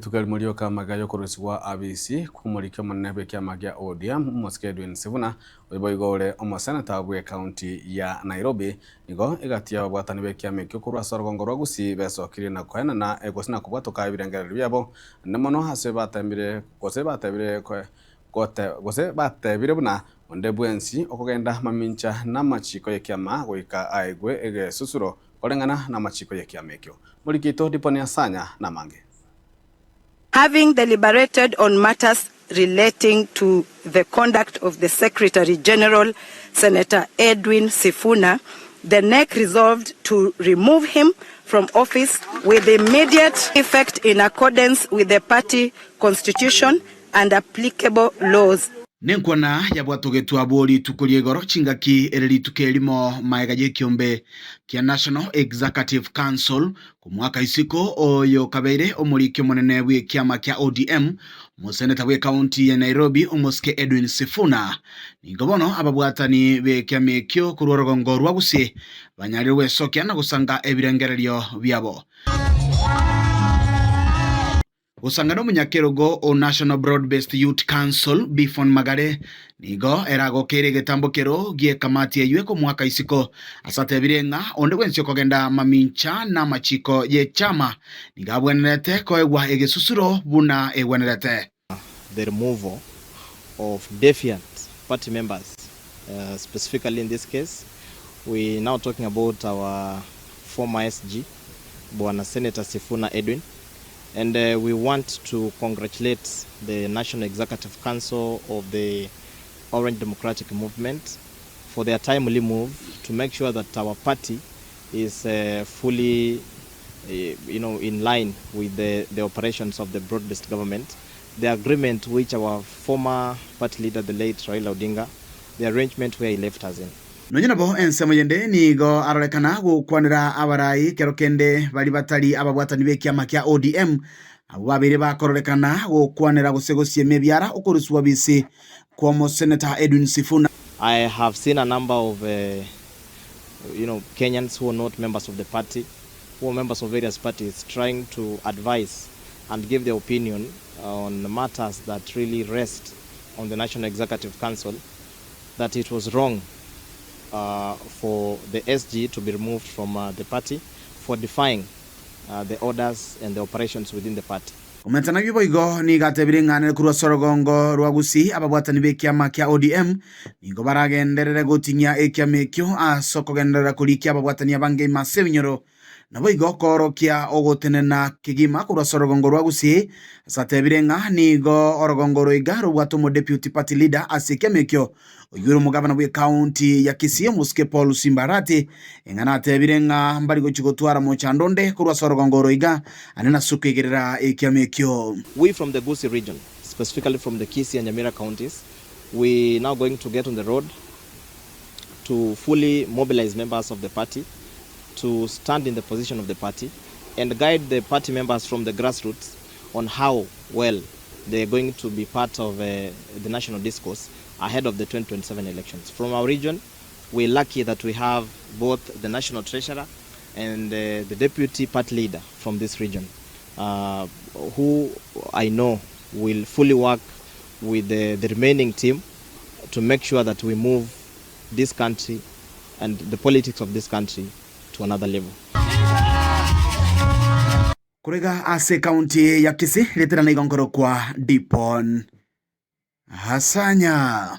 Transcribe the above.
Rituko erimo rioka amagega y'okorusigwa abisi kw'omoriki omonene bw'ekiama gia ODM, Omosike Edwin Sifuna, oyo boigo ore omoseneta bw'ecounty ya Nairobi, nigo egati y'ababwatani b'ekiama ekio korwa ase orogongo rwa Gusii besokirie na koenana gose na kobwatoka ebirengererio biabo naende mono ase batemire gose batebire gote gose batebire buna onde bwensi okogenda mamincha namachiko y'ekiama goika aegwe egesusuro Koreng'ana namachiko y'ekiama ekio. Moriki oito Diponi Asanya namange. Having deliberated on matters relating to the conduct of the Secretary General Senator Edwin Sifuna, the NEC resolved to remove him from office with immediate effect in accordance with the party constitution and applicable laws. Nenkwana yabwatogetwe abwo rituko ria igoro chingaki ere rituko erimo maega y'ekiombe kia National Executive Council komwaka isiko oyo kabeire omoriki omonene bw'ekiama kia ODM omoseneta bw'ecounty ya Nairobi omosike Edwin Sifuna. Nigo bono ababwatani b'ekiama ekio korwa orogongo rwa Gusii banyarire gwesokia na gosanga ebirengererio biabo. Gosangana omonyakerogo o National Broad Based Youth Council, Biphon Magare, nigo eragokeire egetambo kero gi'ekamati eyio ekomoaka isiko ase atebire ng'a onde bwensi okogenda mamincha namachiko y'echama nigo abwenerete koegwa egesusuro buna egwenerete. The removal of defiant party members, specifically in this case we now talking about our former SG Bwana Senator Sifuna Edwin and we want to congratulate the National Executive Council of the Orange Democratic Movement for their timely move to make sure that our party is fully you know, in line with the, the operations of the broad-based government. The agreement which our former party leader, the late Raila Odinga, the arrangement where he left us in. Nonya nabo ensemo yende nigo arorekana gokwanera abarai kero kende baria batari ababwatani b'ekiama kia ODM abwo babeire bakororekana gokwanera gose gosiemia ebiara okoruswa bisi kw'omoseneta Edwin Sifuna. I have seen a number of you know Kenyans who are not members of the party who are members of various parties trying to advise and give their opinion on matters that really rest on the National Executive Council that it was wrong uh, for the SG to be removed from uh, the party for defying uh, the orders and the operations within the party. Komenta nabio boigo nigo atebire ng'a nere korwa ase orogongo rwa Gusii ababwatani b'ekiama kia ODM nigo baragenderere goting'ia ekiama ekio ase okogenderera korikia ababwatani abange ime ase ebinyoro Naboigo koorokia ogotenena kegima korwa ase orogongo rwa Gusii, ase atebire ng'a nigo orogongo oro iga robwate omodeputy party leader ase ekiama ekio, oyio ore omogabana bw'ecounty ya Kisii omosike Paul Simba Arati, eng'ana atebire ng'a mbari gochia gotwara mochando onde korwa ase orogongo oro iga ane nase okoigerera ekiama ekio. We from the Gusii region, specifically from the Kisii and Nyamira counties, we now going to get on the road to fully mobilize members of the party to stand in the position of the party and guide the party members from the grassroots on how well they are going to be part of uh, the national discourse ahead of the 2027 elections. From our region, we're lucky that we have both the national treasurer and uh, the deputy party leader from this region, uh, who I know will fully work with the, the remaining team to make sure that we move this country and the politics of this country to another level. Korega ase ekaunti ya Kisii, ritera nigo nkorokwa Dipon Hasanya.